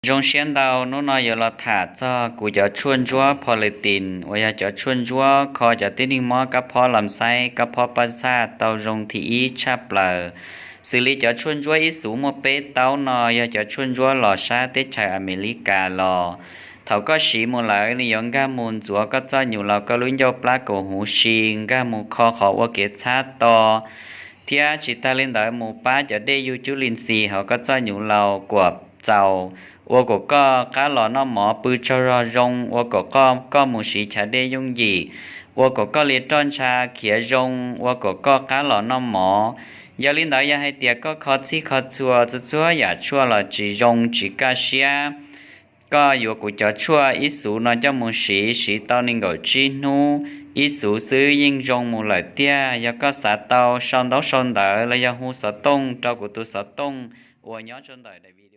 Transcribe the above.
Zoo siab ntau, hnub no yuav los tham txog kuv cov tshuaj ntsuab Pho Lwm Tim uas yog cov tshuaj ntsuab kho cov tib neeg mob kab phob lam xaib, kab phob paj xaj tau zoo thib ib tshaj plaws. Xws li cov tshuaj ntsuab ib xuv muaj peb taub no yog cov tshuaj ntsuab los sab teb chaws Amelikas los. Thaum koj siv mus lawm nws yuav nkag mus ntxuav koj txoj nyuj laus koj lub ncauj plab kaum huv si, nkag mus kho qhov ua kev txhab to, thiab tsis tag li ntawd mus pab cov dej yug cub li ntxis hauv koj txoj nyuj laus kuam txaus, ua kom koj qab los noj mov pw tsaug zog zoo, ua kom koj mus siv chav dej yooj yim, ua kom koj li roj ntsha khiav zoo, ua kom koj qab los noj mov. Yog li ntawd yog hais tias koj kho txhij kho txhua txhua txhua yam tshuaj los tsis zoo tsis kaj siab, koj yuav kuv cov tshuaj ib xuv no coj mus siv, siv tau nees nkaum tsib hnub, ib xuv xwb yeej zoo mus lawm tiag. Yog koj xav tau sau ntaub sau ntawv los yog hu xov tooj rau kuv tus xov tooj uas nyob rau ntawm daim video